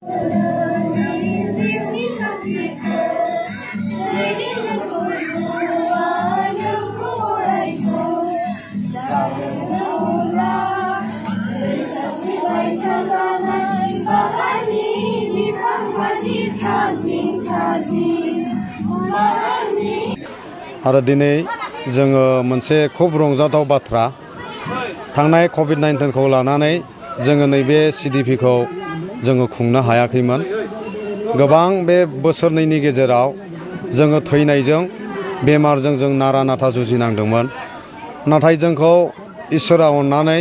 आरो दिनै जोङो मोनसे खुब रंजाथाव बाथ्रा थांनाय कभिड-19 खौ लानानै जोङो नैबे सिडिपिखौ जोङो खुंनो हायाखैमोन। गोबां बे बोसोरनैनि गेजेराव जोङो थैनायजों बेमारजों जों नारा नाथा जुजिनांदोंमोन। नाथाय जोंखौ इसोरा अननानै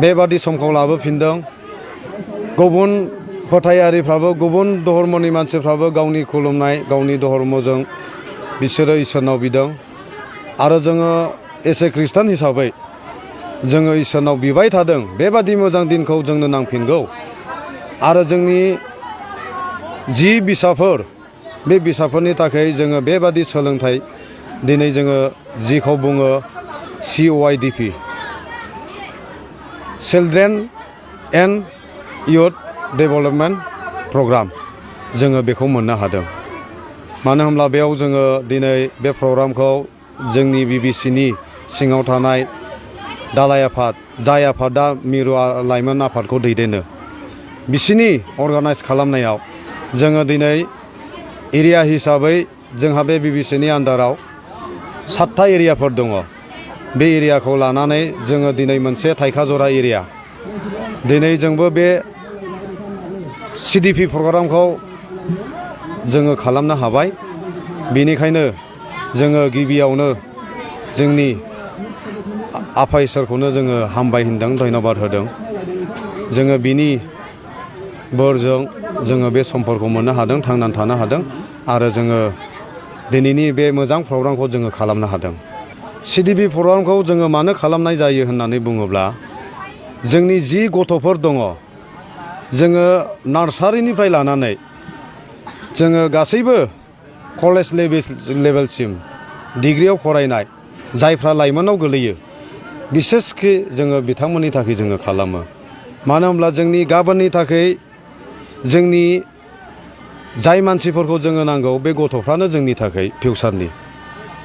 बेबादि समखौ लाबोफिनदों। गुबुन फोथायारिफ्राबो गुबुन धर्मनि मानसिफ्राबो गावनि खुलुमनाय गावनि धर्मजों बिसोरो इसोरनाव बिदों आरो जोङो एसे ख्रिस्टान हिसाबै जोङो इसोरनाव बिबाय थादों बेबादि मोजां दिनखौ जोंनो नांफिनगौ आरो जोंनि जि बिसाफोर बे बिसाफोरनि थाखाय जोङो बेबादि सोलोंथाइ दिनै जोङो जिखौ बुङो COIDP children and youth development programme जोङो बेखौ मोननो हादों। मानो होनब्ला बेयाव जोङो दिनै बे प्रग्रामखौ जोंनि BBCनि सिङाव थानाय दालाइ आफाद जाय आफादा मिरु लाइमोन आफादखौ दैदेनो बिसिनि अर्गानाइज खालामनायाव जोङो दिनै एरिया हिसाबै जोंहा बे BBCनि आन्दाराव 7था एरियाफोर दङ। बे एरियाखौ लानानै जोङो दिनै मोनसे थाइखाजरा एरिया दिनै जोंबो बे CDP प्रग्रामखौ जोङो खालामनो हाबाय। बेनिखायनो जोङो गिबियावनो जोंनि आफा इसोरखौनो जोङो हामबाय होनदों धन्यबाद होदों। जोङो बिनि बोरजों जोङो बे समफोरखौ मोननो हादों थांनानै थानो हादों आरो जोङो दिनैनि बे मोजां प्रग्रामखौ जोङो खालामनो हादों। CDP प्रग्रामखौ जोङो मानो खालामनाय जायो होननानै बुङोब्ला जोंनि जि गथ'फोर दङ जोङो नार्सारिनिफ्राय लानानै जोङो गासैबो कलेज लेभेलसिम डिग्रियाव फरायनाय जायफ्रा लाइमोनाव गोलैयो बिसेसखि जोङो बिथांमोननि थाखाय जोङो खालामो। मानो होनब्ला जोंनि गाबोननि थाखाय जोंनि जाय मानसिफोरखौ जोङो नांगौ बे गथ'फ्रानो जोंनि थाखाय फिउचारनि।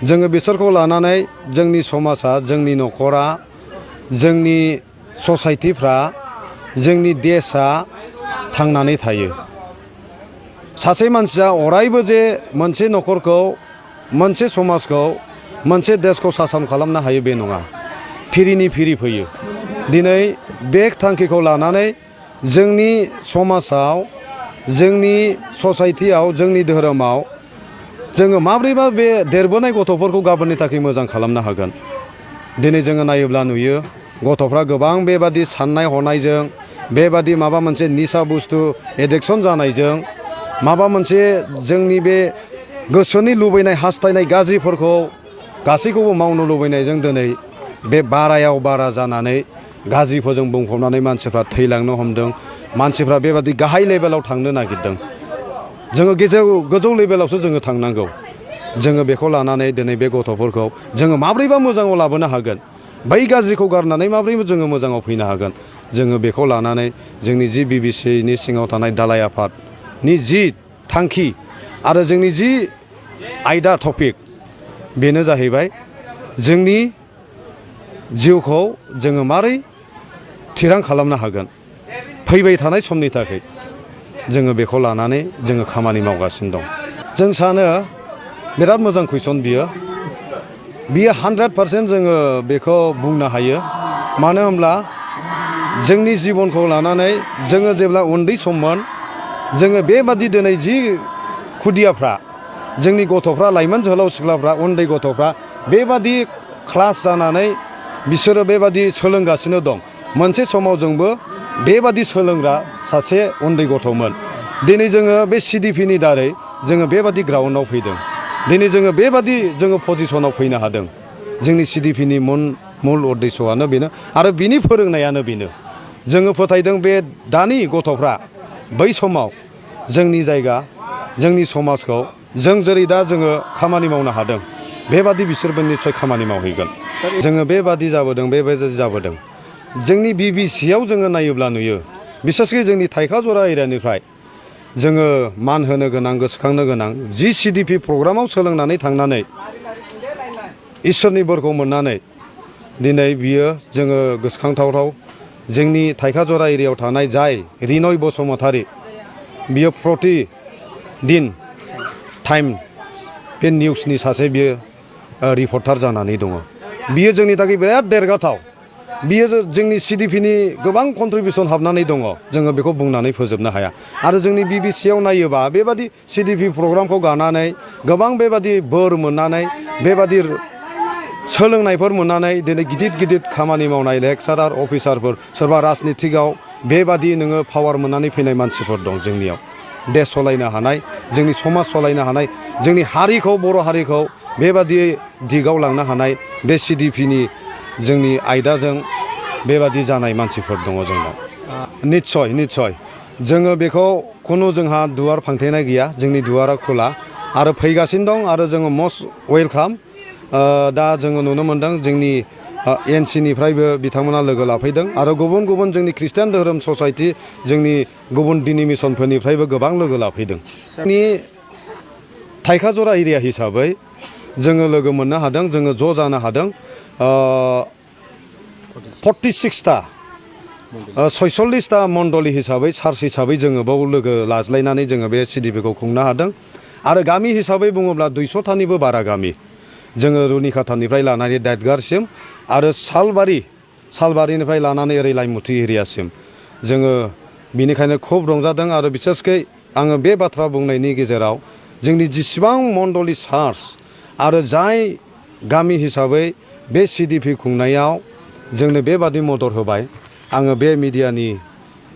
जोङो बिसोरखौ लानानै जोंनि समाजा जोंनि न'खरा जोंनि ससाइटिफ्रा जोंनि देशआ थांनानै थायो। सासे मानसिया अरायबो जे मोनसे न'खरखौ मोनसे समाजखौ मोनसे देशखौ सासन खालामनो हायो बे नङा। फिरिनि फिरि फैयो। दिनै बे थांखिखौ लानानै जोंनि समाजाव जोंनि ससाइटियाव जोंनि धोरोमाव जोङो माब्रैबा बे देरबोनाय गथ'फोरखौ गाबोननि थाखाय मोजां खालामनो हागोन। दिनै जोङो नायोब्ला नुयो गथ'फ्रा गोबां बेबादि साननाय हनायजों बेबादि माबा मोनसे निसा बुस्थु एडिक्सन जानायजों माबा मोनसे जोंनि बे गोसोनि लुबैनाय हास्थायनाय गाज्रिफोरखौ गासैखौबो मावनो लुबैनायजों दिनै बे बारायाव बारा जानानै गाज्रिफोरजों बुंफबनानै मानसिफ्रा थैलांनो हमदों। मानसिफ्रा बेबादि गाहाय लेभेलाव थांनो नागिरदों। जोङो गोजौ लेभेलावसो जोङो थांनांगौ। जोङो बेखौ लानानै दिनै बे गथ'फोरखौ जोङो माब्रैबा मोजाङाव लाबोनो हागोन बै गाज्रिखौ गारनानै माब्रैबा जोङो मोजाङाव फैनो हागोन। जोङो बेखौ लानानै जोंनि जि BBCनि सिङाव थानाय दालाइ आफादनि जि थांखि आरो जोंनि जि आयदा टपिक बेनो जाहैबाय जोंनि जिउखौ जोङो मारै थिरां खालामनो हागोन फैबाय थानाय समनि थाखाय जोङो बेखौ लानानै जोङो खामानि मावगासिनो दं। जों सानो बिराद मोजां कुइसन बियो 100% जोङो बेखौ बुंनो हायो। मानो होनब्ला जोंनि जिबनखौ लानानै जोङो जेब्ला उन्दै सममोन जोङो बेबादि दिनै जि खुदियाफ्रा जोंनि गथ'फ्रा लाइमोन जोहोलाव सिख्लाफ्रा उन्दै गथ'फ्रा बेबादि क्लास जानानै बिसोरो बेबादि सोलोंगासिनो दं। मोनसे समाव जोंबो बेबादि सोलोंग्रा सासे उन्दै गथ'मोन। दिनै जोङो बे CDPनि दारै जोङो बेबादि ग्राउन्डआव फैदों। दिनै जोङो बेबादि जोङो पजिसनाव फैनो हादों। जोंनि CDPनि मुल उद्देश्यआनो बेनो आरो बिनि फोरोंनायानो बेनो। जोङो फोथायदों बे दानि गथ'फ्रा बै समाव जोंनि जायगा जोंनि समाजखौ जों जेरै दा जोङो खामानि मावनो हादों बेबादि बिसोरबो निस्सय खामानि मावहैगोन। जोङो बेबादि जाबोदों। जोंनि BBCआव जोङो नायोब्ला नुयो बिसेसकि जोंनि थाइखाजरा एरियानिफ्राय जोङो मान होनो गोनां गोसोखांनो गोनां जि CDP प्रग्रामाव सोलोंनानै थांनानै इसोरनि बोरखौ मोननानै दिनै बियो जोङो गोसोखांथावथाव जोंनि थाइखाजरा एरियायाव थानाय जाय रिनय बसुमतारी बियो प्रतिदिन टाइम बे निउसनि सासे बियो रिपर्टार जानानै दङ बियो जोंनि थाखाय बिराद देरगाथाव बियो जोंनि CDPनि गोबां कन्ट्रिबिउसन हाबनानै दङ जोङो बेखौ बुंनानै फोजोबनो हाया आरो जोंनि BBCआव नायोबा बेबादि CDP प्रग्रामखौ गानानै गोबां बेबादि बोर मोननानै बेबादि सोलोंनायफोर मोननानै दिनै गिदिर गिदिर खामानि मावनाय लेक्सारार अफिसारफोर सोरबा राजनितिकआव बेबादि नोङो पावार मोननानै फैनाय मानसिफोर दं जोंनियाव देश सलायनो हानाय जोंनि समाज सलायनो हानाय जोंनि हारिखौ बर' हारिखौ बेबादि दिगाव लांनो हानाय बे CDPनि जोंनि आयदाजों बेबादि जानाय मानसिफोर दङ जोंनाव निस्सय जोङो बेखौ खुनु जोंहा दुवार फांथेनाय गैया जोंनि दुवारा खुला आरो फैगासिनो दं आरो जोङो मस्ट वेलकाम दा जोङो नुनो मोनदों जोंनि NCनिफ्रायबो बिथांमोना लोगो लाफैदों आरो गुबुन गुबुन जोंनि खृष्टान धोरोम ससाइटि जोंनि गुबुन डिनोमिनेसनफोरनिफ्रायबो गोबां लोगो लाफैदों जोंनि थाइखाजरा एरिया हिसाबै जोङो लोगो मोननो हादों जोङो ज' जानो हादों 46टा 46टा मण्डली हिसाबै चार्च हिसाबै जोङो बाव लोगो लाज्लायनानै जोङो बे CDPखौ खुंनो हादों आरो गामि हिसाबै बुङोब्ला 200टानिबो बारा गामि जोङो रुनिखाथानिफ्राय लानानै दादगारसिम आरो सालबारिनिफ्राय लानानै ओरै लाइमुथि एरियासिम जोङो बिनिखायनो खुब रंजादों आरो बिसेसकै आङो बे बाथ्रा बुंनायनि गेजेराव जोंनि जेसेबां मण्डली चार्च आरो जाय गामि हिसाबै बे CDP खुंनायाव जोंनो बेबादि मदद होबाय आङो बे मिडियानि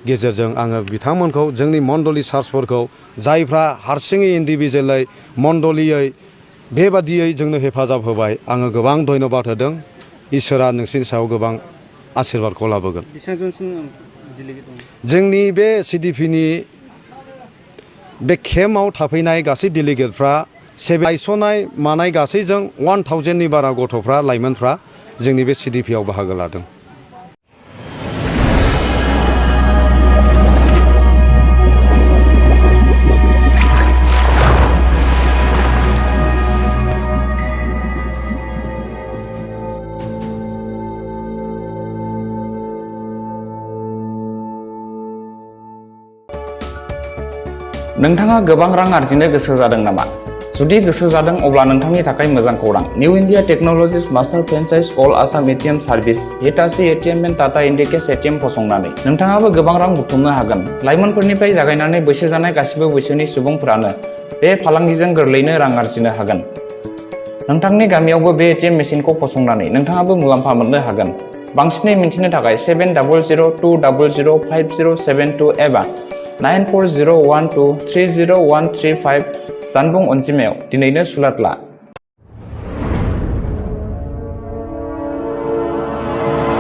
गेजेरजों आङो बिथांमोनखौ जोंनि मण्डली चार्चफोरखौ जायफ्रा हारसिङै इन्डिभिजुवेलै मण्डलियै बेबादियै जोंनो हेफाजाब होबाय आङो गोबां धन्यबाद होदों इसोरा नोंसिनि सायाव गोबां आशीर्बादखौ लाबोगोन जोंनि बे CDPनि बे केम्पआव थाफैनाय गासै डेलिगेटफ्रा गायसननाय मानाय गासैजों 1000नि बारा गथ'फ्रा लाइमोनफ्रा जोंनि बे CDPआव बाहागो लादों नोंथाङा गोबां रां आर्जिनो गोसो जादों नामा? जुदि गोसो जादों अब्ला नोंथांनि थाखाय मोजां खौरां। New India technologies master franchise all Assam ATM service Hitachi ATM and Tata Indicash ATM फसंनानै नोंथाङाबो गोबां रां बुथुमनो हागोन। लाइमोनफोरनिफ्राय जागायनानै बैसो जानाय गासिबो बैसोनि सुबुंफोरानो बे फालांगिजों गोरलैयैनो रां आर्जिनो हागोन। नोंथांनि गामियावबो बे ATM मेसिनखौ फसंनानै नोंथाङाबो मुलाम्फा मोननो हागोन। बांसिनै मिन्थिनो थाखाय 7002005072 एबा 9401230135 जानबुं अनजिमायाव दिनैनो सुलाद ला।